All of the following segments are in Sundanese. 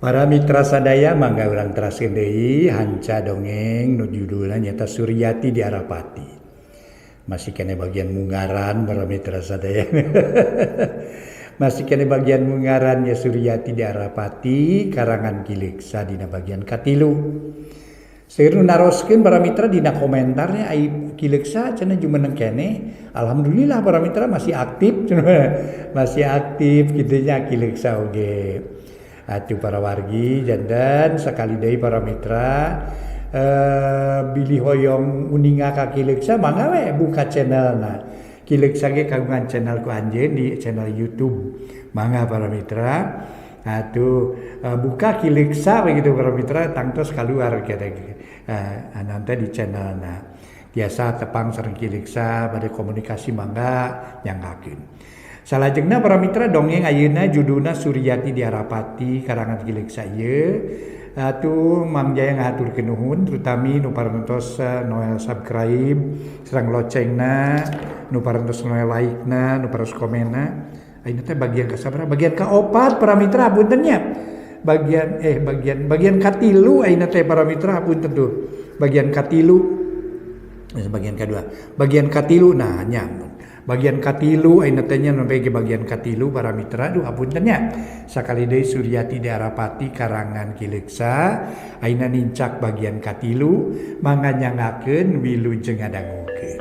Para mitra sadaya mangga urang teraskeun deui hanca dongeng nu judulna nyaeta Suryati di Arapati. Masih kene bagian mungaran para mitra sadaya. Masih kene bagian mungaran ya Suryati di Arapati karangan Ki Leuksa dina bagian katilu. Seueur nu naroskeun para mitra dina komentarnya ai Ki Leuksa cenah jumeneng keneh. Alhamdulillah para mitra masih aktif masih aktif kitu nya Ki Leuksa oge. Atuh para wargi janten sakali deui para mitra bilih hoyong uninga ka Ki Leuksa mangga we buka channelna. Ki Leuksa ge kagungan channel ku anjeun di channel YouTube. Mangga para mitra atuh buka Ki Leuksa begitu para mitra tangtos kaluar nanti di channelna. Biasa tepang sareng Ki Leuksa bade komunikasi mangga nyanggakeun. Salajengna para mitra dongeng ayeuna judulna Suryati di Arapati karangan Ki Leuksa ieu. Atuh Mang Jaya ngahaturkeun nuhun terutami nu parantos noel subscribe sareng locengna, nu parantos noel like-na, nu parantos komenna. Ayeuna teh bagian kasabaraha? Bagian kaopat para mitra punten nya. Bagian bagian katilu ayeuna teh para mitra punten tuh. Bagian katilu. Bagian kadua. Bagian katilu nah nya. Bagian katilu ayeuna teh nya nembe ge bagian katilu para mitra duh hapunten nya. Sakali deui Suryati di Arapati karangan Ki Leuksa ayeuna nincak bagian katilu mangga nyangakeun wilujeng ngadangukeun.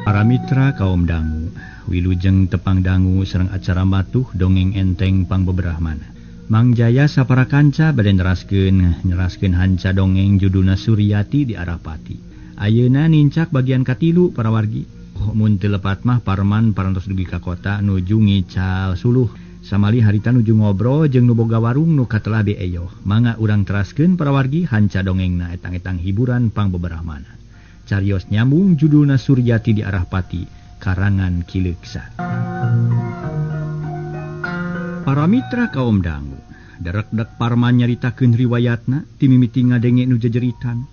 Para mitra kaum dangu, wilujeng tepang dangu sareng acara matuh dongeng enteng pangbeberahmana. Mang Jaya sapara kanca bade neraskeun hanca dongeng judulna Suryati di Arapati. Ayeuna nincak bagian katilu para wargi. Oh, mun teu lepat mah Parman parantos dugi ka kota nuju ngical suluh. Samali harita nuju ngobrol jeung nu boga warung nu katelah be eyoh. Mangga urang teraskeun para wargi hanca dongengna etang-etang hiburan pangbeberahmana. Carios nyambung judulna Suryati di Arapati karangan Ki Leuksa. Para mitra kaum dangu, derek-dek Parman nyaritakeun riwayatna ti mimiti ngadenge nu jejeritan.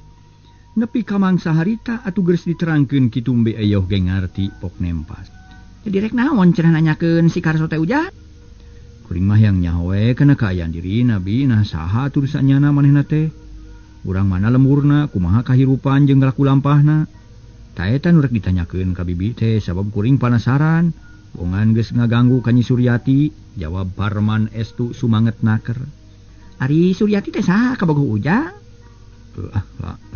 Nepi ka mangsa harita atuh geus diterangkeun kitu mbe eyoh ge ngarti pok nempas. Jadi rek naon cenah nanyakeun si Karso teh ujang? Kuring mah yang nyaho we kana kaayaan dirina bi, nah saha atuh sanyana manehna teh? Urang mana lemburna, kumaha kahirupan jeung laku lampahna? Ta eta nu rek ditanyakeun ka bibi teh sabab kuring panasaran. Bongan geus ngaganggu ka Nyi Suryati, jawab Parman estu sumanget naker. Ari Suryati teh saha kabogoh ujang?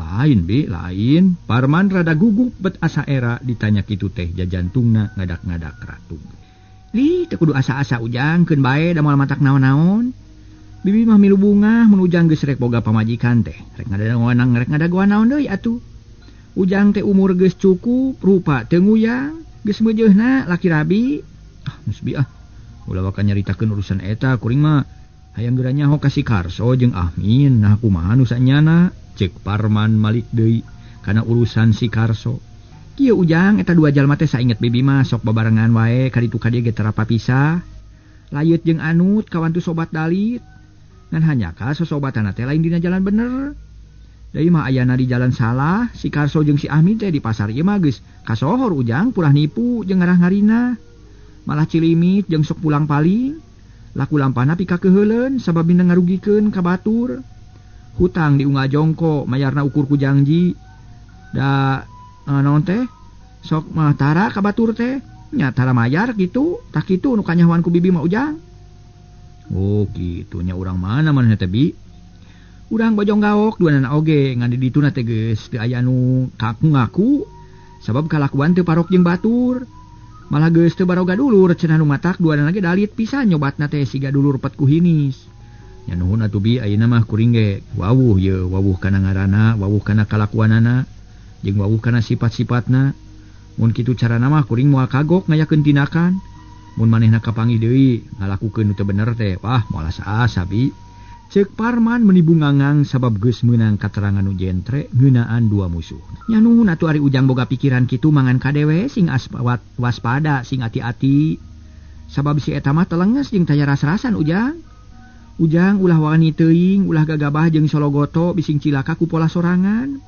Lain bi, lain. Parman rada gugup bet asa era ditanya kitu teh jajantungna ngadak-ngadak ratug. Li teu kudu asa-asa ujang keun bae da moal matak naon-naon. Bibi mah milu bungah mun ujang geus rek boga pamajikan teh. Rek ngadagoan rek ngadagoan naon deui atuh. Ujang teh umur geus cukup, rupa teu nguyang. Geus meujeuhna laki rabi. Ah, geus bi ah. Ulah waka nyaritakeun urusan eta kuring mah hayang geura nyaho ka si Karso jeung Ahmin. Nah kumaha nu sanyana? Ceuk Parman malik deui kana urusan si Karso. Kieu ujang eta dua jalma teh sainget bibi mah sok babarengan wae ka ditu ka dieu ge tara papisah. Layut jeung anut kawantu sobat dalit. Ngan hanyaka sosobatanna teh lain dina jalan bener. Deui mah ayana di jalan salah, si Karso jeung si Ahmin teh di pasar ieu mah geus kasohor ujang purah nipu jeung ngarah ngarina. Malah cilimit jeung sok pulang paling. Laku lampahna pika keuheuleun sabab dina ngarugikeun ka batur. Hutang diunggah jongko mayarna ukur ku jangji. Da naon teh? Sok mah tara ka batur teh. Nya tara mayar kitu, tah kitu nu kanyahoan ku bibi mah ujang. Oh kitu nya urang mana manehna teh bi? Urang Bojong Gaok duanana oge ngan di dituna teh geus teu aya nu ngaku sabab kalakuan teu parok jeung batur. Malah geus teu baroga dulur cenah nu matak duanana ge dalit pisan nyobatna teh siga dulur pet ku hinis. Nya nuhun atuh bi ayeuna mah kuring ge wawuh ye, wawuh kana ngaranna, wawuh kana kalakuanana, jeung wawuh kana sifat-sifatna. Mun kitu carana mah kuring moal kagok ngayakeun tindakan. Mun manehna kapanggih deui ngalakukeun nu teu bener teh, wah moal asa-asa bi. Ceuk Parman meni bungangang sabab geus meunang katerangan nu jentre ngeunaan dua musuh. Nya nuhun atuh ari ujang boga pikiran kitu mangan kadewe sing waspada sing ati-ati. Sabab si eta mah telenges jeung taya ras-rasan ujang. Ujang ulah wani teuing, ulah gagabah jeung sologoto bising cilaka ku pola sorangan.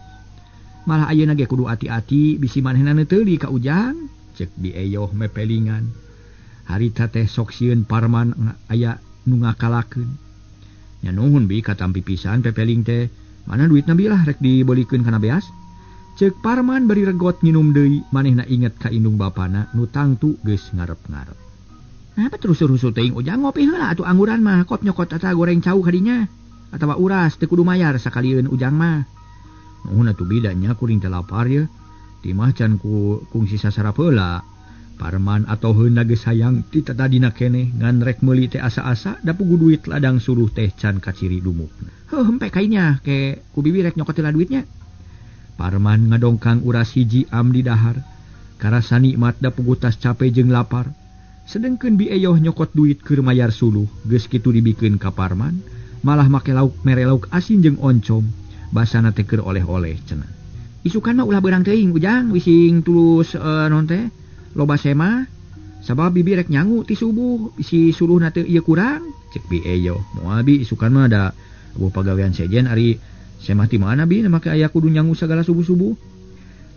Malah ayeuna ge kudu ati-ati bisi manehna teu ka Ujang. Cek Bi Eyoh mepelingan. Harita teh sok sieun Parman aya nu ngakalakeun. Nya nuhun bi katampi pisan pepeling teh. Mana duitna bi lah rek dibeulikeun kana beas. Cek Parman bari regot nginum deui, manehna inget ka indung bapana nu tangtu geus ngarep-ngarep. Napa terus rusuh teuing Ujang ngopi heula atuh angguran mah kop nyokot eta goreng cau kadinya atawa uras teu kudu mayar sakalieun Ujang mah. Nuhun atuh bi da nya kuring teh lapar ye. Timah can ku kungsi sasarap heula. Parman atoheun geus hayang ti tatadina keneh ngan rek meuli teh asa-asa da pugu duit ladang suruh teh can kaciri dumukna. Heuh hempe kainya ke ku bibi rek nyokot heula duitnya. Parman ngadongkang uras hiji am di dahar. Karasa nikmat da pugu tas cape jeung lapar. Sedengkeun Bi Eyoh nyokot duit keur mayar suluh, geus kitu dibikeun ka Parman, malah make lauk mere lauk asin jeung oncom, basana teh keur oleh-oleh cenah. Isukan mah ulah beurang teuing Ujang, wising tulus non teh loba sema, sabab bibi rek nyangu ti subuh, si suluhna teh ieu kurang, cek Bi Eyoh. Moal bi isukan mah da eueuh pagawean sejen ari semah ti mana bi make aya kudu nyangu sagala subuh-subuh.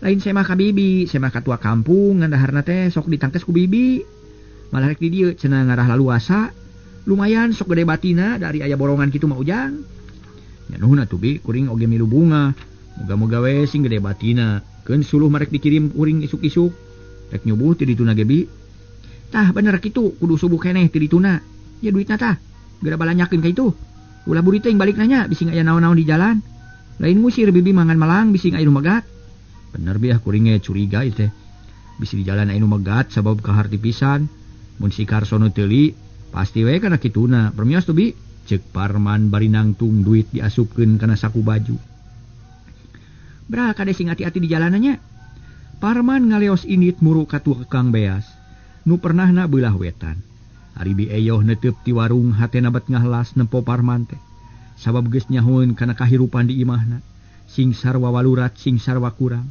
Lain semah ka bibi, semah ka tua kampung ngan daharna teh sok ditangkes ku bibi. Malah rek di dieu cenah ngarah laluasa. Lumayan sok gede batina dari aya borongan kitu mah Ujang. Nya nuhun atuh bi kuring oge milu bunga. Moga-moga we sing gede batina. Keun suluh marek dikirim kuring isuk-isuk. Rek nyubuh ti dituna ge bi. Tah bener kitu kudu subuh keneh ti dituna. Ya duitna tah geura balanyakeun ka itu. Ulah buri teuing balik nanya bising aya naon-naon di jalan. Lain ngusir bibi mangan malang bising aya nu megat. Bener bi ah kuring ge curiga ieu teh. Bisi di jalan aya nu megat sabab kaharti pisan. Mun si Karsono teuli pasti we kana kituna. Permios tuh bi. Ceuk Parman bari nangtung duit diasupkeun kana saku baju. Bra kade sing ati-ati di jalanannya. Parman ngaleos indit muru ka tukang beas nu pernahna beulah wetan. Ari Bi Eyoh neteup ti warung hatena bet ngahlas nempo Parman teh. Sabab geus nyahoeun kana kahirupan di imahna. Sing sarwa walurat sing sarwa kurang.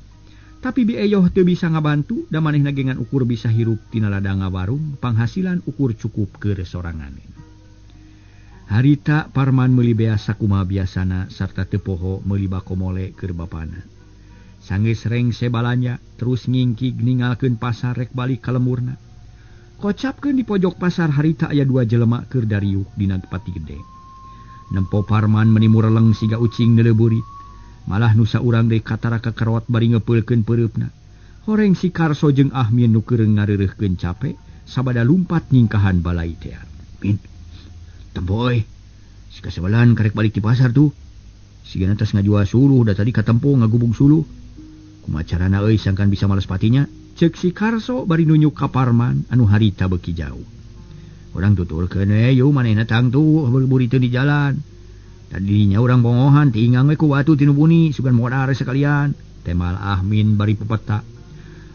Tapi Bi Eyoh teu bisa ngabantu da manehna ge ngan ukur bisa hirup tina ladang ngawarung, panghasilan ukur cukup keur sorangan. Harita Parman meuli beas sakumaha biasana sarta teu poho meuli bakomole keur bapana. Sanggeus rengse balanja terus ngingkig ningalkeun pasar rek balik ka lemurna. Kocapkeun di pojok pasar harita aya dua jelema keur dariuk dina pati gede. Nempo Parman meni mureleng siga ucing neuleuburit. Malah nusa urang deui katara kakerot bari ngepeulkeun peureupna. Horeng si Karso jeung Ahmin nu keur ngareureuhkeun cape sabada lumpat nyingkahan balai teh. Min, tempo euy. Si kasebelan karek balik ti pasar tuh. Sigana tas ngajual suluh da tadi katempo ngagubung suluh. Kumaha carana euy sangkan bisa males patinya? Ceuk si Karso bari nunjuk ka Parman anu harita beuki jauh. Urang tuturkeun we yeuh manehna tangtu beureuteuh di jalan. Tadinya urang bongohan tingang we ku batu tinu buni sugan modar sekalian. Temal Ahmin bari pepeta.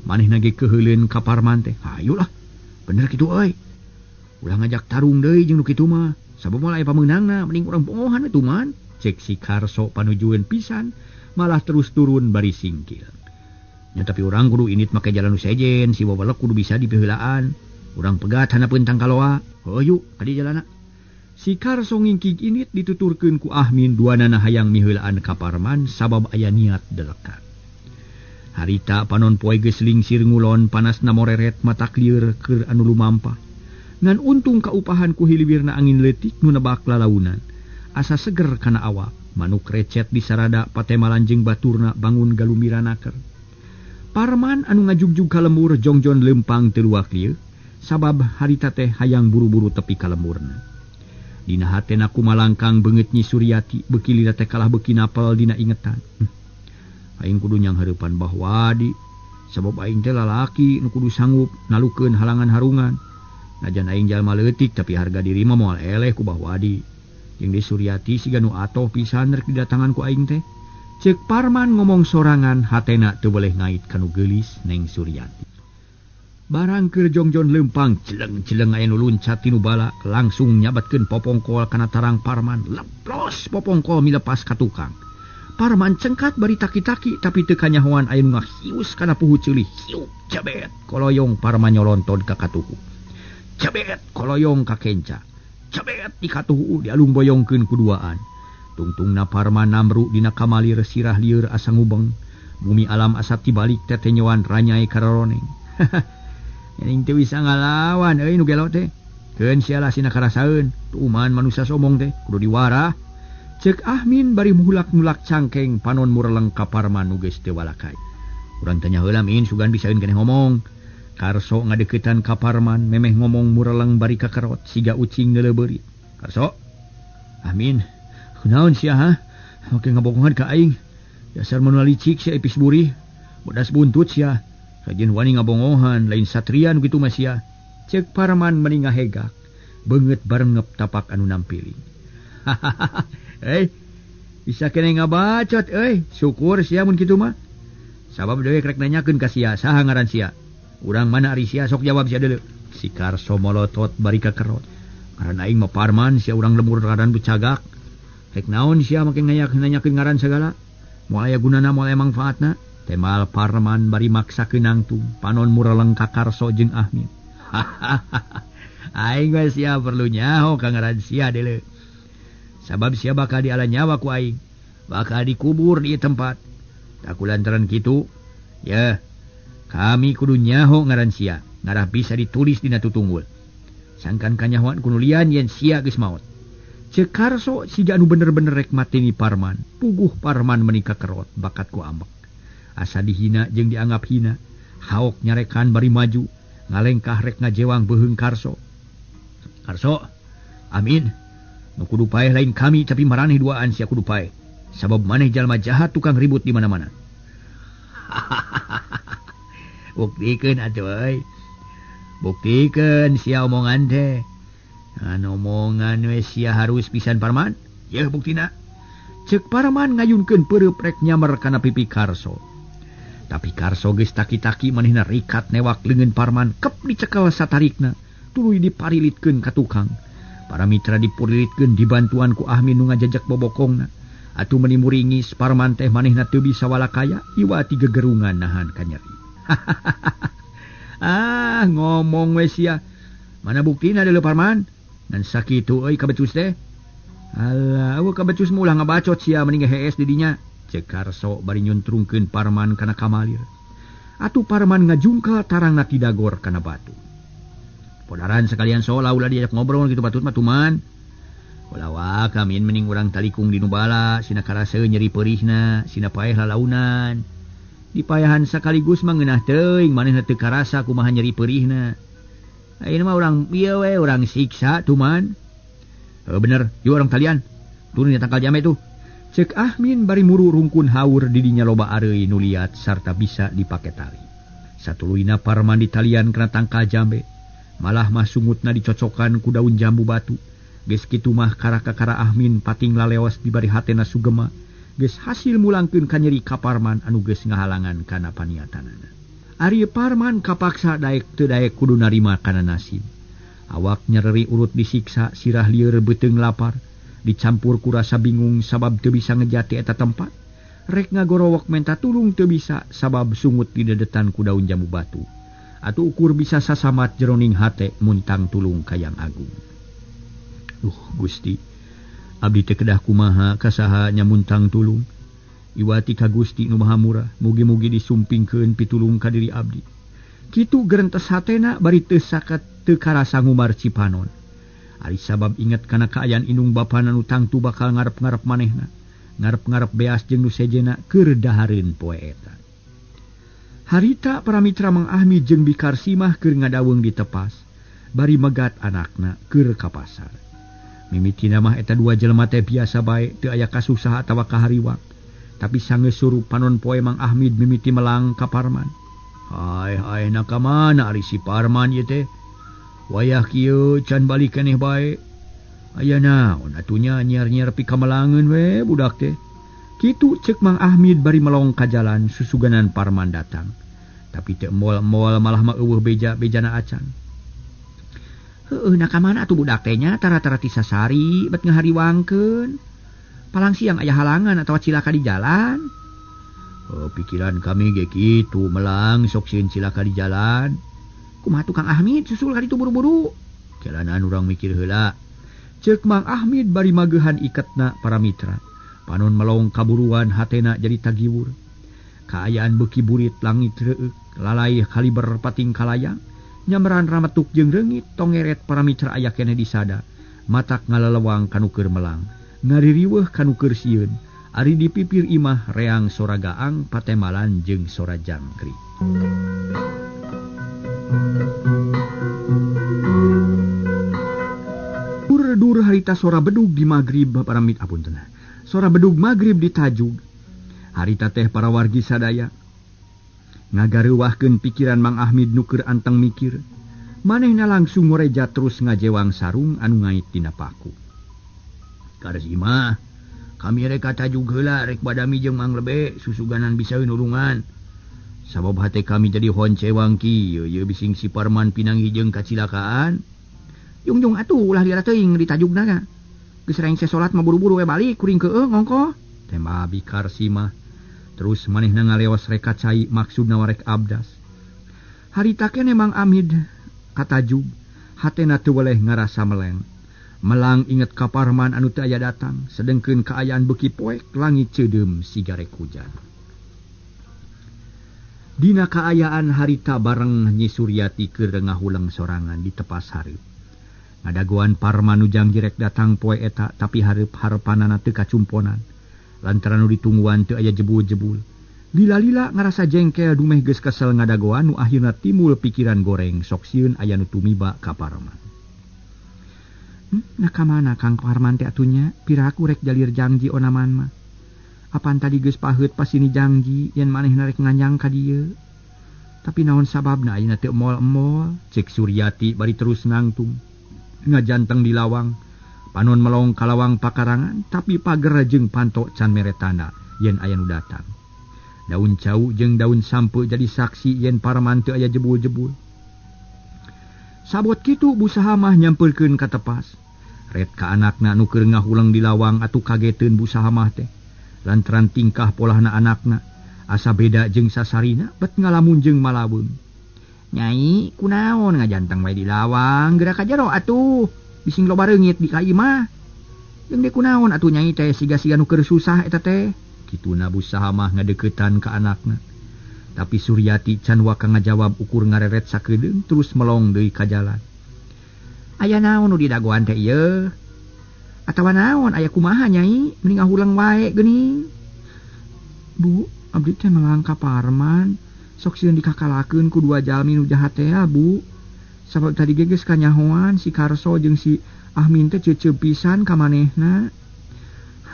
Manehna ge keuheuleun ka Parman teh. Hayulah. Bener kitu euy. Ulah ngajak tarung deui jeung nu kitu mah. Sabab moal aya pamenangna mending urang bongohan we tuman. Cek si Karso panujueun pisan malah terus turun bari singkil. Nya tapi urang kudu init make jalan nu sejen, si wawalek kudu bisa dipiheulaan. Urang pegat hanapeun tangkaloa. Heuh yuk ka dieu jalanna. Si Karso ngingkig init dituturkeun ku Ahmin duanana hayang miheulaan ka Parman sabab aya niat delekat. Harita panon poe geus lingsir ngulon panasna moreret matak lieur keur anu lumampah. Ngan untung kaupahan ku hiliwirna angin leutik nu nebak lalaunan. Asa seger kana awak, manuk recet di sarada patemalan jeung baturna bangun galumiranaker. Parman anu ngajugjug ka lembur jongjon lempang teu luak lieu sabab harita teh hayang buru-buru tepi ka lemburna. Dina hatena kumalangkang beungeut Nyi Suryati beuki lila teh kalah beuki napel dina ingetan. Aing kudu nyanghareupan Bahwadi sabab aing teh lalaki nu kudu sanggup nalukeun halangan harungan. Najan aing jalma leutik tapi harga diri mah moal eleh ku Bahwadi. Jeung deui Suryati siga nu atoh pisan rek didatangan ku aing teh. Ceuk Parman ngomong sorangan hatena teu boleh ngait kanu geulis Neng Suryati. Barang keur jongjon lempang jeleng-jeleng aya nu luncat tinu bala langsung nyabatkeun popongkol kana tarang Parman. Leplos popongkol milepas ka tukang. Parman cengkat bari taki-taki tapi teu kanyahoan aya nu ngahius kana puhu ceulih. Hiup jabet koloyong Parman nyolontod ka katuhu. Jabet koloyong ka kenca. Jabet di katuhu dialung boyongkeun ku duaan. Tungtungna Parman namru dina kamalir sirah lieur asa ngubeng. Bumi alam asa tibalik tetenyoan ranyai kararoneng. Ning teu bisa ngalawan euy nu gelo teh. Keun sia lah sina karasaeun, tuman manusia somong teh kudu diwarah. Cek Ahmin bari mulak-mulak cangkeng panon mureleng ka Parman nu geus teu walakay. Urang tanya heula Min sugan bisaeun keneh ngomong. Karso ngadeukeutan ka Parman memeh ngomong mureleng bari kakerot siga ucing neuleubeuri. Karso, Ahmin, kunaon sia ha? Oke ngabokongan ka aing. Dasar manula licik sia ipis burih. Bodas buntut sia. Rajin wani ngabongohan lain satria nu kitu mah sia. Cek Parman meni ngahegak. Beungeut barengep tapak anu nampiling. Bisa keneh ngabacot euy. Syukur sia mun kitu mah. Sabab deui rek nanyakeun ka sia saha ngaran sia. Urang mana ari sia sok jawab sia deuleu. Si Karso molotot bari kakerot. Ngaran aing mah Parman sia urang lemur ngaran bucagak. Rek naon sia make nanyakeun ngaran sagala. Moal aya gunana moal aya mangfaatna. Temal Parman bari maksakeun nangtung panon mureleng ka Karso jeung Ahmin. Aing mah sia perlu nyaho ka ngaran sia deuleu. Sabab sia bakal diala nyawa ku aing. Bakal dikubur di tempat. Tak kulantaran kitu, ya kami kudu nyaho ngaran sia, ngarah bisa ditulis dina tutunggul. Sangkan kanyahoan kudu lian yen sia geus maot. Ceuk Karso siga anu bener-bener rek mateni Parman. Puguh Parman meni kakerot bakat ku ambek. Asa dihina jeung dianggap hina. Haok nyarekan bari maju, ngalengkah rek ngajewang beuheung Karso. Karso, amin. Nu kudu paeh lain kami tapi maraneh duaan sia kudu paeh. Sabab maneh jalma jahat tukang ribut di mana-mana. Buktikeun atuh euy. Buktikeun sia omongan teh. Ngan omongan we sia harus pisan Parman. Yeuh buktina. Ceuk Parman ngayunkeun peureup rek nyamer kana pipi Karso. Tapi Karso geus taki-taki manehna rikat newak leungeun Parman kep dicekel satarikna, tuluy diparilitkeun ka tukang. Para mitra dipurilitkeun dibantuan ku Ahmin nu ngajajak bobokongna. Atuh meni muringis Parman teh manehna teu bisa walakaya iwati gegerungan nahan kanyeri. Ah, ngomong we sia. Mana buktina deuleu Parman? Ngan sakitu euy kabecus teh. Alah, eueuh kabecus mah ulah ngabacot sia mending hees di dinya. Ceuk Karso bari nyuntrungkeun Parman kana kamalir. Atuh Parman ngajungkal tarangna tidagor kana batu. Podaran sekalian sola ulah diajak ngobrol gitu batut mah tuman. Ulah wa kamin mending urang talikung di nu bala sina karasa nyeri peurihna, sina paeh lalaunan. Dipayahan sakaligus mah ngeunah teuing manehna teu karasa kumaha nyeri peurihna. Ayeuna mah urang ieu we urang siksa tuman. Heuh bener, yuk urang talian. Turun di tangkal jambe tuh. Ceuk Ahmin bari muru rungkun haur di dinya loba areuy nu liat sarta bisa dipake tali. Satuluyna Parman ditalian kana tangkal jambe. Malah mah sungutna dicocokan ku daun jambu batu. Geus kitu mah kara-kakara Ahmin pating laleos dibari hatena sugema. Geus hasil mulangkeun kanyeri ka Parman anu geus ngahalangan kana paniatanana. Ari Parman kapaksa daek teu daek kudu narima kana nasib. Awak nyereri urut disiksa, sirah lieur beuteung lapar, dicampur ku rasa bingung sabab teu bisa ngejati eta tempat. Rek ngagorowok menta tulung teu bisa sabab sungut didedetan ku daun jambu batu. Atuh ukur bisa sasamat jeroning hate muntang tulung ka Yang Agung. Duh Gusti, abdi teh kedah kumaha kasaha nyamuntang tulung. Iwati ka Gusti nu Maha Murah, mugi-mugi disumpingkeun pitulung ka diri abdi. Kitu gerentes hatena bari teu sakat teu karasa ngumar cipanon. Ari sabab inget kana kaayaan indung bapana nu tangtu bakal ngarep-ngarep manehna, ngarep-ngarep beas jeung nu sejena keur dahareun poe eta. Harita para mitra Mang Ahmi jeung Bikar Simah keur ngadaweung di tepas, bari megat anakna keur ka pasar. Mimitina mah eta dua jelema teh biasa bae teu aya kasusah atawa kahariwang. Tapi sanggeus surup panon poe Mang Ahmid mimiti melang ka Parman. Hai hai na ka mana ari si Parman ieu teh? Wayah kieu can balik keneh bae. Aya naon atuh nya nyiar-nyiar pikamelangeun we budak teh. Kitu ceuk Mang Ahmid bari melong ka jalan susuganan Parman datang. Tapi teu emol-emol malah mah eueuh beja-bejana acan. Heueuh na ka mana atuh budak teh nya tara-tara ti sasari bet ngahariwangkeun. Palang siang aya halangan atawa cilaka di jalan. Oh, pikiran kami ge kitu melang sok sieun cilaka di jalan. Kumaha tukang Ahmid susul ka ditu buru-buru. Jalanan urang mikir heula. Ceuk Mang Ahmid bari mageuhan iketna para mitra. Panon melong kaburuan hatena jadi tagiwur. Kaayaan beuki burit langit reueuk, lalai kaliber pating kalayang, nyamran rametuk jeung reungit tongeret para mitra aya keneh disada. Matak ngalelewang kanu keur melang, ngaririweuh kanu keur sieun, ari di pipir imah reang sora gaang patemalan jeung sora jangkrik. Dur harita sora bedug di magrib para mit apunten. Sora bedug magrib ditajug. Harita teh para wargi sadaya ngagareuwahkeun pikiran Mang Ahmid nu keur anteng mikir. Manehna langsung ngoreja terus ngajewang sarung anu ngait dina paku. Karsi mah kami rek katajug heula rek badami jeung Mang Lebe susuganan bisa nulungan. Sabab hate kami jadi honcewang kieu yeuh bising si Parman pinanggih jeung kacilakaan. Jungjung atuh ulah lila teuing ditajugna ga. Geus rengse salat mah buru-buru we balik kuring keueuh ngongkoh. Tema bikar simah. Terus manehna ngaleos rek ka cai maksudna warek abdas. Harita keneh Mang Amid katajug, hatena teu weleh ngarasa meleng. Melang inget ka Parman anu teu aya datang, sedengkeun kaayaan beuki poek langit ceudeum siga rek hujan. Dina kaayaan harita bareng Nyi Suryati keur ngahuleng sorangan di tepas hareup. Ngadagoan Parman nu janji rek datang poe eta tapi hareup-harepanana teu kacumponan. Lantaran nu ditungguan teu aya jebul-jebul. Lila-lila ngarasa jengkel dumeh geus kesel ngadagoan nu akhirna timbul pikiran goreng sok sieun aya nu tumiba ka Parman. Nah ka mana Kang Parman teh atunya? Piraku rek jalir janji onaman mah. Apan tadi geus paheut pasini janji yen manehna rek nganyang ka dieu. Tapi naon sababna ayeuna teu emol-emol? Cek Suryati bari terus nangtung. Ngajanteng di lawang, panon melong ka lawang pakarangan, tapi pager jeung panto can mere tanda yen aya nu datang. Daun cau jeung daun sampe jadi saksi yen Parman teu aya jebul-jebul. Sabot kitu busaha mah nyampeurkeun ka tepas. Ret ka anakna nu keur ngahuleng di lawang atuh kageteun busaha mah teh. Lantaran tingkah polahna anakna asa beda jeung sasarina bet ngalamun jeung malaweung. Nyai kunaon ngajanteng wae di lawang geura ka jero atuh bising loba reungit di ka imah. Jeung deui kunaon atuh nyai teh siga-siga nu keur susah eta teh. Kituna busaha mah ngadeuketan ka anakna. Tapi Suryati can waka ngajawab ukur ngareret sakedeung terus melong deui ka jalan. Aya naon nu didagoan teh ieu? Atawa naon aya kumaha nyai mending ngahuleng wae geuning. Bu, abdi teh melang ka Parman. Sok sieun dikakalakeun ku dua jalmi nu jahat teh, Bu. Sabab tadi ge geus kanyahoan si Karso jeung si Ahmin teh ceuceub pisan ka manehna.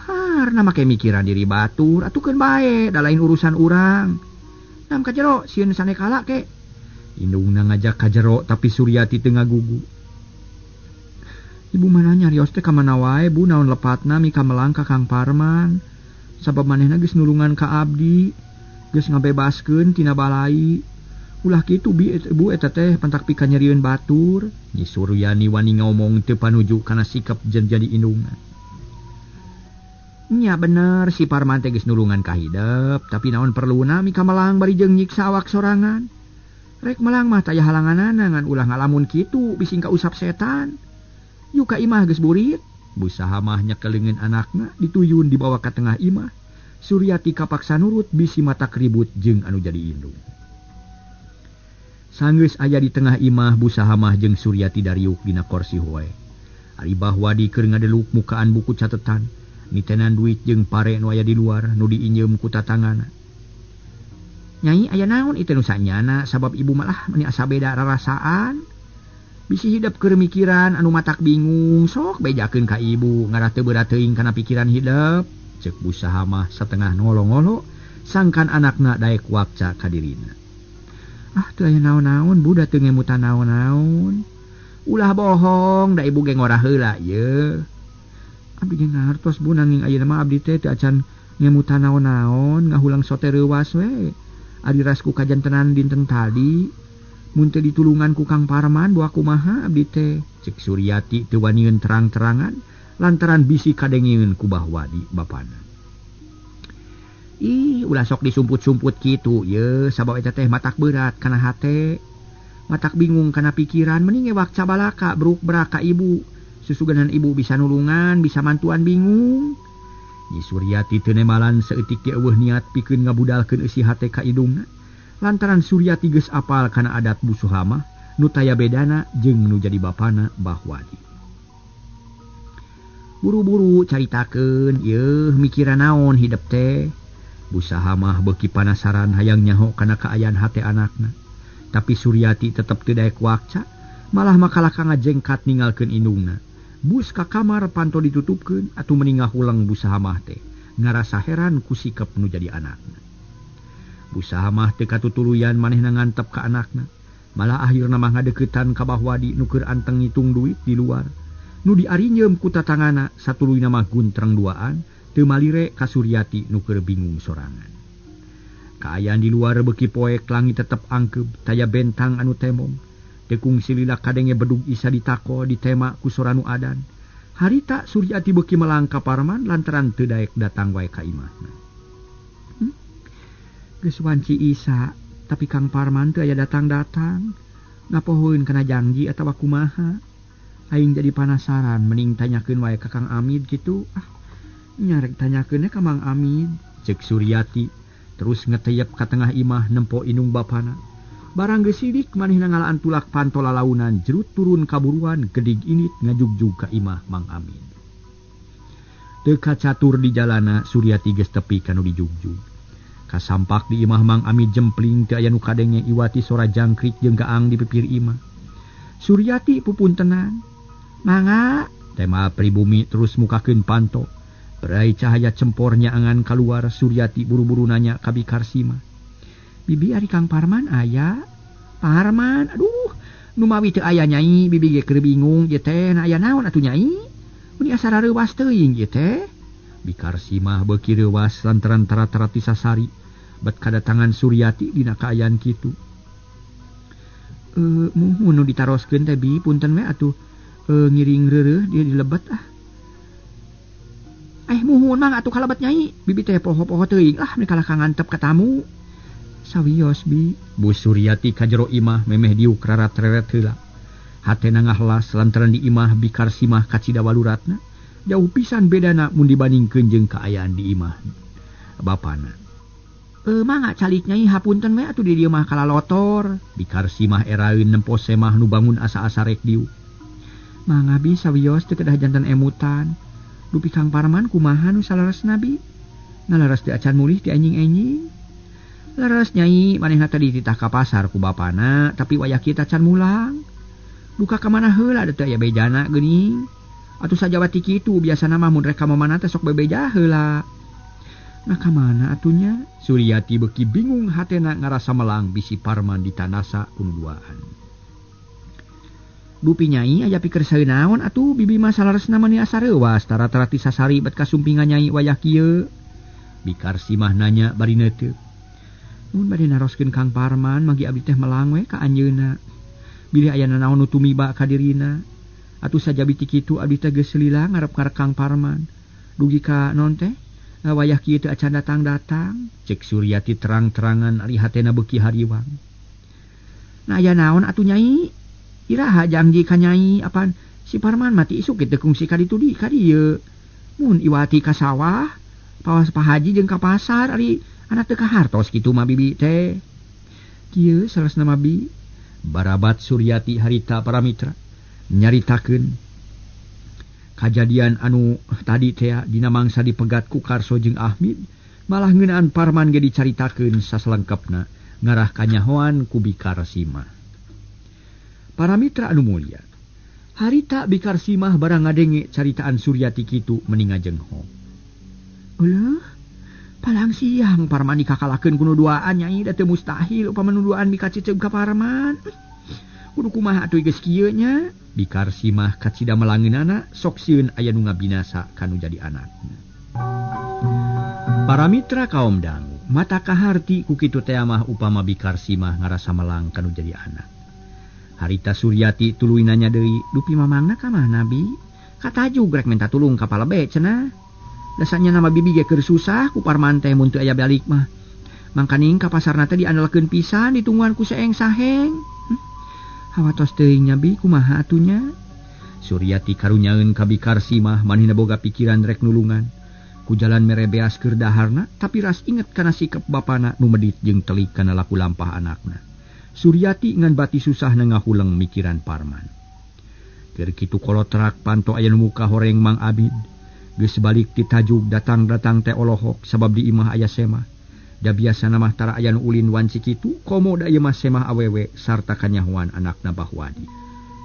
Harna make mikiran diri batur atukeun bae da lain urusan urang. Nam ka jero sieun sanekala ke. Indungna ngajak ka jero tapi Suryati teu ngagugu. Ibu mana nyarios teh ka mana wae Bu naon lepatna mika melang ka Kang Parman. Sabab manehna geus nulungan ka abdi. Geus ngabebaskeun tina balai. Ulah kitu bi Bu eta teh pantak pika nyerieun batur. Nyi Suryani wani ngomong teu panuju kana sikap jeung jadi indungna. Nya bener si Parman teh geus nulungan ka hidep, tapi naon perluna mika melang bari jeung nyiksa awak sorangan. Rek melang mah taya halanganana ngan ulah ngalamun kitu bising kausap setan. Yuk ka imah geus burit. Busaha mah nyekeleungeun anakna dituyun dibawa ka tengah imah. Suryati kapaksa nurut bisi mata keribut jeung anu jadi indung. Sanggeus aya di tengah imah busaha mah jeung Suryati dariuk dina korsi hoe. Ari Bahwadi keur ngadeluk mukaan buku catetan, nitenan duit jeung pare nu aya di luar nu diinjeum ku tatangana. Nyai aya naon ieu nu sanyana sabab ibu malah meuni asa beda rarasaan. Bisi hidep keur mikiran anu matak bingung sok bejakeun ka ibu ngarah teu berat teuing kana pikiran hidep. Cek busaha mah satengah ngolo-ngolo sangkan anakna daek wakca ka dirina. Ah teu aya naon-naon Bu da teu ngemutan naon-naon. Ulah bohong da ibu ge ngorah heula ye. Abdi ge ngartos Bu nanging ayeuna mah abdi teh teu acan ngemutan naon-naon ngahulang sote reuwas we. Ari rasku kajantenan dinten tadi mun teu ditulungan ku Kang Parman boa kumaha abdi teh. Cek Suryati teu wanieun terang-terangan lantaran bisi kadengeun ku Bahwadi bapana. Ih, ulah sok disumput-sumput kitu ye, sabab eta teh matak berat kana hate. Matak bingung kana pikiran mending ewak cabalaka bruk-brak ka ibu. Susuganan ibu bisa nulungan, bisa mantuan bingung. Nyi Suryati teu nemalan saeutik ge eueuh niat pikeun ngabudalkeun eusi hate ka indungna lantaran Suryati geus apal kana adat Bu Suhamah nu taya bedana jeung nu jadi bapana Bahwadi. Buru-buru caritakeun yeuh mikiran naon hidep teh. Bu Sahamah beuki panasaran hayang nyaho kana kaayaan hate anakna. Tapi Suryati tetep teu daek wakca, malah makalaka ngajengkat ninggalkeun indungna. Bus ka kamar panto ditutupkeun atuh meni ngahuleng Bu Sahamah teh, ngarasa heran ku sikep nu jadi anakna. Bu Sahamah teu katutuluyan manehna ngantep ka anakna, malah akhirna mah ngadeuketan ka Bahwadi nu keur anteng ngitung duit di luar. Nu diarinyeum ku tatangana satuluyna mah guntreng duaan, teu malire ka Suryati nu keur bingung sorangan. Kaayaan di luar beuki poek, langit tetep angkeub, taya bentang anu temong. Tekung silila kadenge bedug isa ditako ditema ku sora nu adan. Harita Suryati beuki melang ka Parman lantaran teu daek datang wae ka imahna. Geus wanci isa, tapi Kang Parman teu aya datang-datang. Ngapohoeun kana janji atawa kumaha? Aing jadi panasaran mending tanyakeun wae ka Kang Amid kitu. Ah, nyarek tanyakeun ka Mang Amid, ceuk Suryati terus ngeteyep ka tengah imah nempo indung bapana. Barang geus sidik manehna ngalaan tulak panto lalaunan jerut turun kaburuan gedig init ngajugjug ka imah Mang Amin. Teu kacatur di jalana Suryati geus tepi ka nu dijugjug. Kasampak di imah Mang Amin jempling teu aya nu kadenge iwati sora jangkrik jeung gaang di pipir imah. Suryati pupuntenan. Mangga, tema pribumi terus mukakeun panto. Berai cahaya cempor nyaangan kaluar Suryati buru-buru nanya ka Bi Karsima. Bibi ari Kang Parman aya? Parman, aduh, numawi teu aya nyai, bibi ge keur bingung ieu teh, na aya naon atuh nyai? Meuni asa rareuwas teuing ieu teh. Bi Karsimah beuki reuwas lantaran tara-tara ti sasari, bet kadatangan Suryati dina kaayaan kitu. Muhun nu ditaroskeun teh bi, punten we atuh ngiring reureuh dia dilebet ah. Muhun mah atuh kalebet nyai, bibi teh poho-poho teuing lah meuni kalah ka ngantep ka tamu. Sawios bi. Bu Suryati ka jero imah memeh diuk rarat-reret heula. Hatena ngahlas lantaran di imah Bi Karsimah kacida waluratna. Jauh pisan bedana mun dibandingkeun jeung kaayaan di imah bapana. Mangga calik nyai hapunten we atuh di dieu mah kalalotor. Bi Karsimah eraeun nempo semah nu bangun asa-asa rek diuk. Mangga bi sawios teu kedah jantan emutan. Dupi Kang Parman kumaha nu saleresna bi? Nalaras teu acan mulih ti anjing-anjing. Leres nyai manehna tadi dititah ka pasar ku bapana tapi wayah kieu can mulang. Duka ka mana heula da teu aya bejana geuning. Atuh sajawati kitu biasana mah mun rek ka mamana teh sok bebeja heula. Nah ka mana atunya? Suryati beuki bingung hatena ngarasa melang bisi Parman ditanasa ku nu duaan. Dupi nyai aya pikir saeun naon atuh bibi mah saleresna mah asa reuwas tara-tara ti sasari bet kasumpingan nyai wayah kieu. Bi Karsimah nanya bari neuteup. Mun bade naroskeun Kang Parman magi abdi teh melang we ka anjeunna. Bilih aya nanaon nu tumiba ka dirina. Atuh sajabi ti kitu abdi teh geus lila ngarep-ngarep Kang Parman. Dugi ka non teh wayah kieu teu acan datang-datang. Ceuk Suryati terang-terangan ari hatena beuki hariwang. Nah aya naon atuh nyai? Iraha janji ka nyai apan si Parman mati isuk ge teu kungsi ka ditu di ka dieu. Mun iwati ka sawah, pawas Pak Haji jeung ka pasar ari anak teu kahartos kitu mah bibi teh. Kieu saleresna mah bi. Barabat Suryati harita para mitra nyaritakeun kajadian anu tadi teh dina mangsa dipegat ku Karso jeung Ahmid, malah ngeunaan Parman ge dicaritakeun sasalengkepna ngarah kanyahoan ku Bi Karsimah. Para mitra anu mulia, harita Bi Karsimah barang ngadenge caritaan Suryati kitu meni ngajengho. Eueuh, palang siang Parman dikakalakeun ku nu duaan nyai da teu mustahil upama nu duaan mikaciceub ka Parman. Kudu kumaha atuh geus kieu nya? Bi Karsimah kacida melangeunana sok sieun aya nu ngabinasa kanu jadi anakna. Para mitra kaum dangu, mata kaharti ku kitu teh mah upama Bi Karsimah ngarasa melang kanu jadi anak. Harita Suryati tuluy nanya deui, dupi mamangna ka mana bi? Katajug rek minta tulung ka palebe cenah. Dasanya nama bibi ge keur susah ku Parman teh mun teu aya balik mah. Mangkaning ka pasarna teh diandalkeun pisan ditungguan ku seeng saheng. Hawatos teuing nya bi kumaha atunya? Suryati karunyaeun ka Bi Karsimah manehna boga pikiran rek nulungan. Ku jalan mere beas keur daharna tapi ras inget kana sikap bapana nu medit jeung telik kana laku lampah anakna. Suryati ngan bati susah ngahuleng mikiran Parman. Keur kitu kolotrak panto aya nu muka horeng Mang Abid. Geus balik ti tajug datang-datang teh olohok sabab di imah aya semah. Da biasana mah tara aya nu ulin wanci kitu komo da ieu mah semah awewe sarta kanyahoan anakna Bahwadi.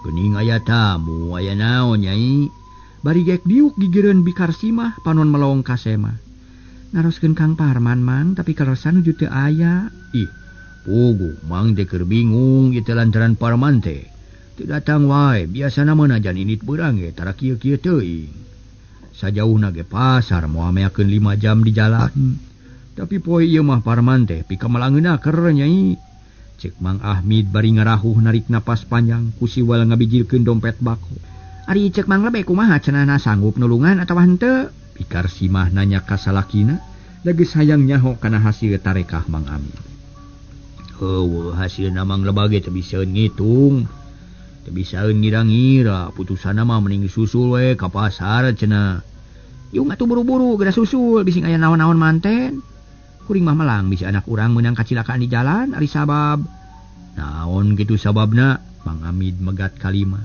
Geuning aya tamu aya naon Nyai? Bari gek diuk gigireun bikar simah panon melong ka semah. Naroskeun Kang Parman Mang tapi kaleresan nuju teu aya. Ih, puguh Mang teh keur bingung ieu teh lantaran Parman teh. Teu datang wae, biasana mah najan indit beurang ge tara kieu-kieu teuing. Sajauhna ge pasar moal meakeun 5 jam di jalan. Tapi poe ieu mah Parman teh pikamelangeuna keur Nyai. Cek Mang Ahmid bari ngarahuh narik napas panjang ku siwal ngabijilkeun dompet bako. Ari cek Mang Lebe kumaha cenah sanggup nulungan atawa henteu? Bikar simah nanya ka salakina, da geus hayang nyaho kana hasil tarekah Mang Amid. Heueuh hasilna Mang Leba ge teu bisaeun ngitung. Teu bisaeun ngira-ngira, putusanna mah mending susul we ka pasar cenah. Yung atuh buru-buru geura susul bising aya naon-naon manten. Kuring mah melang bisi anak urang meunang kacilakaan di jalan ari sabab. Naon kitu sababna? Mang Amid megat kalima.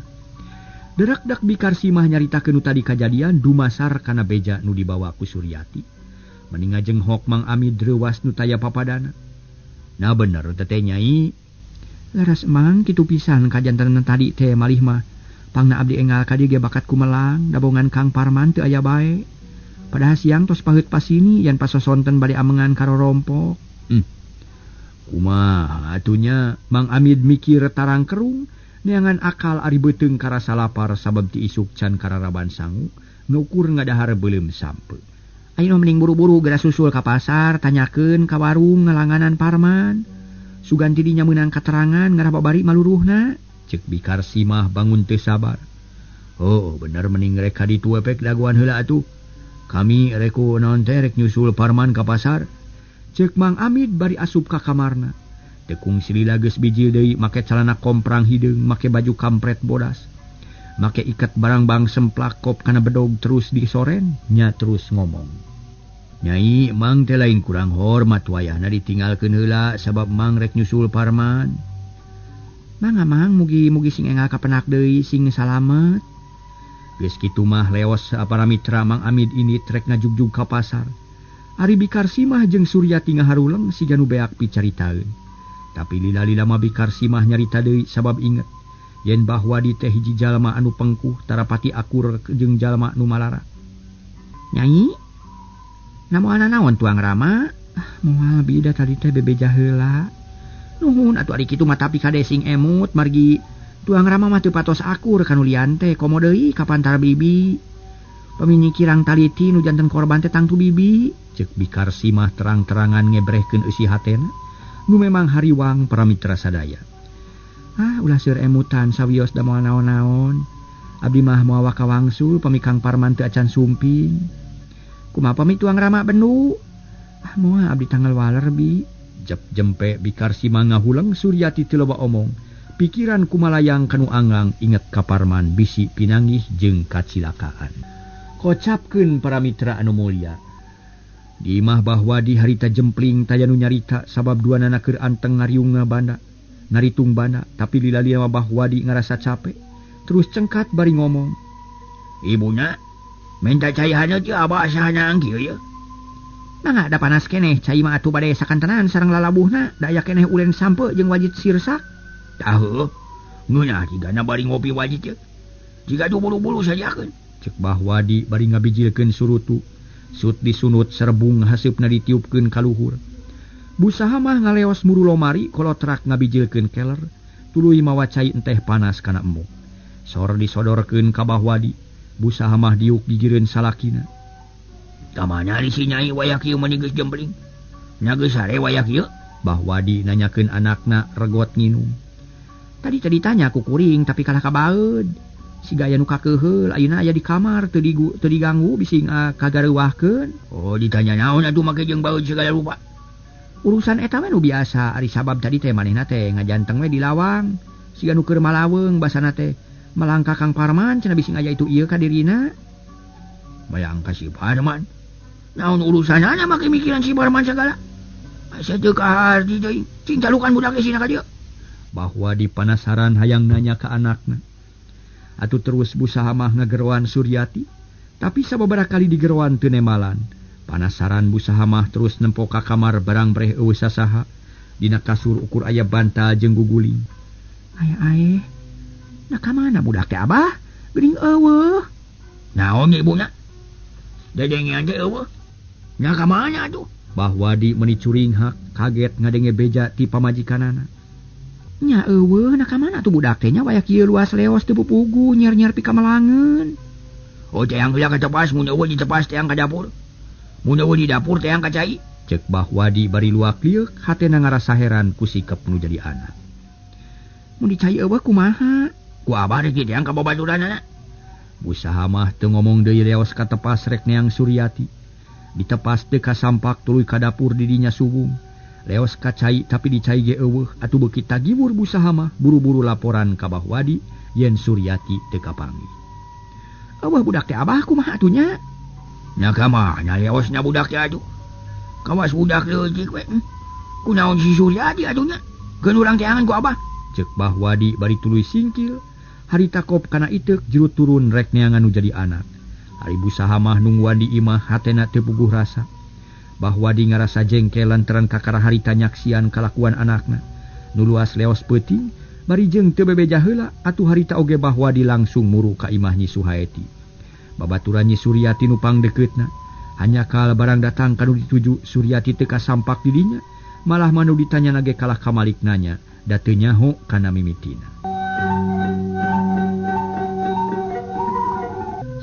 Derak-dak bikar simah nyaritakeun nu tadi kajadian dumasar kana beja nu dibawa ku Suryati. Mending ngajenghok Mang Amid reuwas nu taya papadana. Nah bener teteh Nyai. Laras Mang kitu pisan kajantenan tadi teh malih mah. Pangna abdi enggal ka dieu ge bakat kumelang dabongan Kang Parman teu aya bae. Padahal siang tos paheut pasini yan pasosonten bade amengan karorompok. Kumaha atunya Mang Amid mikir tarang kerung. Neangan akal ari beuteung karasa lapar sabab ti isuk can kararaban sangu ngukur ngadahar beuleum sampe. Ayeuna mending buru-buru geura susul ka pasar tanyakeun ka warung ngalanganan Parman. Sugan ti dinya meunang katerangan ngarah babari maluruhna. Cek bikar simah bangun teu sabar. Oh bener mending rek ka ditu we pek dagoan heula atuh. Kami reku naon teh rek nyusul Parman ka pasar. Cek Mang Amid bari asup ka kamarna. Tekung silila geus bijil deui make calana komprang hideung, make baju kampret bodas. Make iket barang bang semplak kop kana bedog terus disoren, nya terus ngomong. Nyai, Mang teh lain kurang hormat wayahna ditinggalkeun heula sabab Mang rek nyusul Parman. Mangga Mang mugi-mugi sing enggal kapenak deui sing salamet. Geus kitu mah leos para mitra Mang Amid ini trek ngajugjug ka pasar. Ari bikar simah jeung Suryati ngaharuleng siga nu beak picaritaeun. Tapi lila-lila mah bikar simah nyarita deui sabab inget yen Bahwadi teh hiji jalma anu pengkuh tarapati akur jeung jalma nu malara. Nyai, namoana naon tuang Rama? Ah, moal bida tadi teh bebeja heula. Nuhun atuh ari kitu mah tapi kade sing emut margi tuang Rama mah teu patos akur kanu lian teh komo deui ka pantar bibi. Pamini kirang taliti nu janten korban teh tangtu bibi. Ceuk bikar simah terang-terangan ngebrehkeun eusi hatena. Nu memang hariwang para mitra sadaya. Ah, ulah seur emutan sawios da moal naon-naon. Abdi mah moal wakawangsul pami Kang Parman teu acan sumping. Kumaha pami tuang Rama bendu? Ah, moal abdi tanggal waler bi. Jep jempe bikar simah ngahuleng Suryati teu loba omong. Pikiran kumalayang kanu anggang inget ka Parman bisi pinanggih jeung kacilakaan. Kocapkeun para mitra anu mulia. Di imah Bahwadi harita jempling taya nu nyarita sabab duanana keur anteng ngariung banda. Ngaritung banda tapi lila-lila mah Bahwadi ngarasa capek. Terus cengkat bari ngomong. Ibuna minta cai haneut ye abah sahana kieu ye. Mangga da panas keneh cai mah atuh bade sakantenan sareng lalabuhna da aya keneh ulen sampe jeung wajit sirsak. Tah heuh. Ngeunah jigana bari ngopi wajit ye. Jiga du bulu-bulu sajakeun. Cek Bahwadi bari ngabijilkeun surutu. Sut disunut serbung haseupna ditiupkeun ka luhur. Busaha mah ngaleos muru lomari kolotrak ngabijilkeun keler, tuluy mawa cai enteh panas kana embung. Sor disodorkeun ka Bahwadi, busaha mah diuk gigireun salakina. Kamana ari si Nyai wayah kieu mah geus jempling? Nya geus sare wayah kieu? Bahwadi nanyakeun anakna regot nginum. Tadi tadi tanya ku kuring tapi kalah kabaeud. Siga aya nu kakeuheul ayeuna aya di kamar teu diganggu bising kagareuwahkeun. Oh ditanya naon atuh make jeung baeud segala rupa. Urusan eta we nu biasa ari sabab tadi teh manehna teh ngajanteng we di lawang. Siga nu keur malaweung basana teh malangka Kang Parman cenah bising aya itu ieu ka dirina. Malangka si Parman. Naon urusanana make mikiran si Parman sagala. Asa teu kaharti teuing, cing calukan budak sina ka dieu. Bahwa di panasaran hayang nanya ka anakna. Atuh terus busaha mah ngageroan Suryati, tapi sababaraha kali digeroan teu nemalan. Panasaran busaha mah terus nempo ka kamar barang breh eueuh sasaha. Dina kasur ukur aya bantal jeung guguling. Aya ae. Nah ka mana budak teh Abah? Geuning eueuh. Naon ibuna? Dedengean teh eueuh. Nya ka mana atuh? Bahwa di meuni curinghak kaget ngadenge beja ti pamajikanana. Nya eueuh, nah ka mana atuh budak teh nya waya kieu luas leos teu pupugu nyer-nyer pikamelangeun. Oh teang heula ka tepas mun eueuh di tepas teang ka dapur. Mun eueuh di dapur teang ka cai. Cek Bahwadi bari luak lieuk hatena ngarasa heran ku sikep nu jadi anak. Mun dicai eueuh kumaha? Ku abah rek teang ka babaturanana. Busaha mah teu ngomong deui leos ka tepas rek neang Suryati. Ditepas teu kasampak tuluy ka dapur di dinya suwung. Leos ka cai tapi dicai ge eueuh atuh beuki tagibur busaha mah buru-buru laporan ka Bahwadi yen Suryati teu kapanggih. Eueuh budak teh abah kumaha atuh nya? Nya ka mana leosna budak teh atuh? Kawas budak leutik we. Kunaon si Suryati atuh nya? Keun urang teangan ku abah. Ceuk Bahwadi bari tuluy singkil. Harita kop kana iteuk jero turun rek neangan nu jadi anak. Ari busaha mah nungguan di imah hatena teu puguh rasa. Bahwadi ngarasa jengkel lantaran kakara harita nyaksian kalakuan anakna. Nu luas leos peuting bari jeung teu bebeja heula atuh harita oge Bahwadi langsung muru ka imah Nyi Suhaeti. Babaturan Nyi Suryati nu pangdekeutna. Hanya kal barang datang kanu dituju Suryati teu kasampak di dinya, malah manu ditanya nage kalah kamalik nanya, da teu nyaho kana mimitina.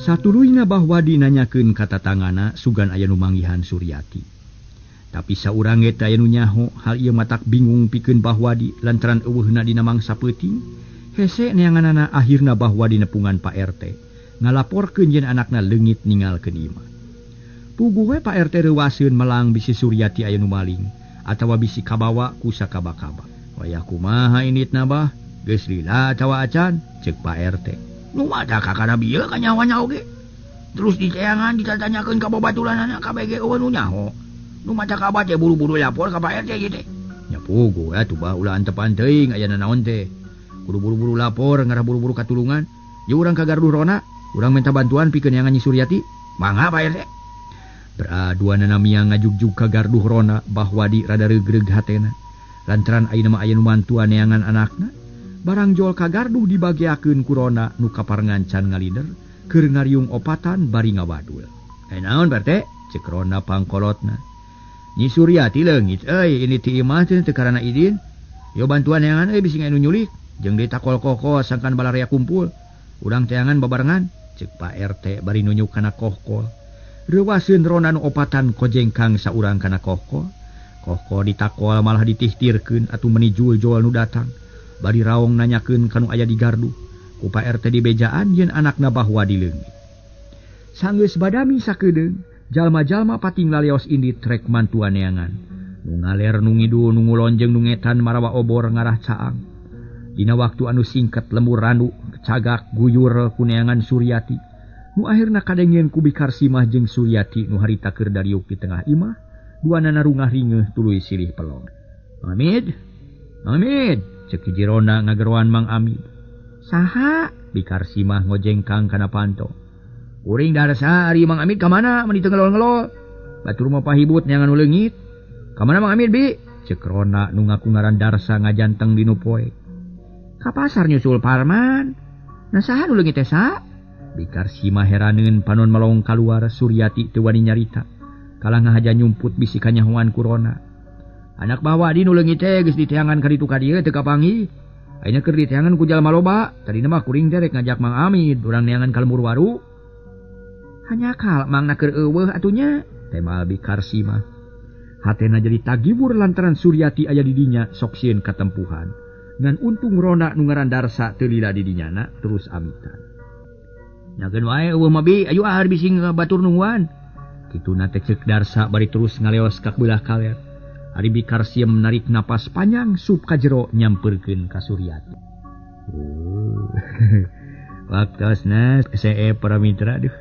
Satuluyna Bahwadi nanyakeun ka tatangana sugan aya nu manggihan Suryati. Tapi saurang ge teu aya nu nyaho, hal ieu matak bingung pikeun Bahwadi lantaran eueuhna dina mangsa peuting. Hese neanganana akhirna Bahwadi nepungan Pak RT, ngalaporkeun yen anakna leungit ninggalkeun imah. Puguh we Pak RT reuwaseun melang bisi Suryati aya nu maling atawa bisi kabawa ku sakaba-kaba. Wayah kumaha inditna bah? Geus lila atawa acan? Ceuk Pak RT. Nu mata kakara bieu ka nyawana oge. Terus diteangan ditatanyakeun ka babaturanana kabeh ge eueuh nu nyaho. Nu mata ka abah teh buru-buru lapor ka Pak RT ieu teh. Nya puguh atuh bah ulah antepan teuing aya nanaon teh. Kudu buru-buru lapor ngarah buru-buru katulungan. Ye urang ka garduh rona, urang minta bantuan pikeun neangan Nyi Suryati. Mangga Pak RT. Beraduanana miang ngajugjug ka garduh rona Bahwadi rada regreg hatena. Lantaran ayeuna mah aya nu mantuan neangan anakna. Barang jol ka garduh dibageakeun ku rona nu kaparengan can ngalider keur ngariung opatan bari ngawadul. "Eh naon Pak RT?" Ceuk rona pangkolotna. "Nyi Suryati leungit euy ini ti imah teh teu karana idin. Yo bantuan neangan euy bisi anu nyulik jeung deui takol koko sangkan balarea kumpul. Urang teangan babarengan." Ceuk Pak RT bari nunjuk kana kohkol. Reuwaseun rona nu opatan kojengkang saurang kana kohkol. Kohkol ditakol malah ditihtirkeun atuh meuni jul-jol nu datang. Bari raong nanyakeun ka nu aya di gardu. Ku Pak RT dibejaan yen anakna Bahwadi leungit. Sanggeus badami sakedeung, jalma-jalma pating laleos indit rek mantuan neangan. Nu ngaler nu ngidul nu ngulon jeung nu ngetan marawa obor ngarah caang. Dina waktu anu singkat lemur randu cagak guyur ku neangan Suryati. Nu akhirna kadengeun ku Bikar Simah jeung Suryati nu harita keur dariuk di tengah imah, duanana rungah ringeuh tuluy silih pelong. "Mang Amid, Mang Amid," ceuk hiji ronda ngageroan Mang Amid. "Saha?" Bikar Simah ngojengkang kana panto. "Kuring darsa ari Mang Amid ka mana meuni teu ngelol-ngelol. Batur mah pahibut neangan nu leungit. Ka mana Mang Amid bi?" Ceuk rona nu ngaku ngaran Darsa ngajanteng dinu poe. "Ka pasar nyusul Parman." "Nah saha nu leungit teh sa?" Bikar Simah heraneun panon melong kaluar Suryati teu wani nyarita. Kalah ngahaja nyumput bisi kanyahoan ku rona. "Anak Bahwadi nu leungit teh geus diteangan ka ditu ka dieu teu kapanggih. Ayeuna keur diteangan ku jalma loba. Tadina mah kuring teh rek ngajak Mang Amid urang neangan ka lembur waru." "Hanyakal mangna keur eueuh atuh nya," temal Bikar Simah. Hatena jadi tagibur lantaran Suryati aya di dinya sok sieun katempuhan. Ngan untung rona nu ngaran Darsa teu lila di dinyana terus amitan. "Nyakeun wae eueuh mah bi, ayu ah bisi batur nungguan." Kituna teh ceuk Darsa bari terus ngaleos ka beulah kaler. Ari Bikar Siem narik napas panjang sup ka jero nyamperkeun ka Suryati. Waktosna see para mitra duh.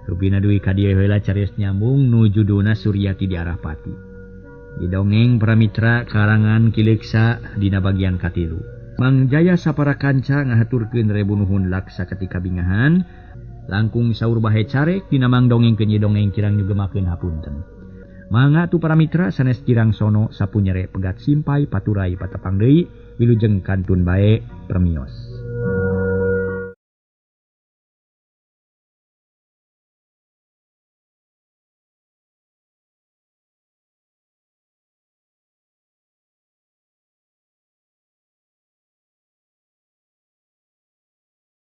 Rupina dugi ka dieu heula carios nyambung nu judulna Suryati di Arah Pati. Di dongeng para mitra karangan Ki Leuksa dina bagian katilu. Mang Jaya sapara kanca ngahaturkeun rebu nuhun laksa ketika bingahan langkung saur bahe carek dina mang dongengkeun ieu dongeng kirang nyugemakeun hapunten. Mangga tu para mitra sanes kirang sono sapunyere pegat simpai paturai patepang deui wilujeng kantun bae permios.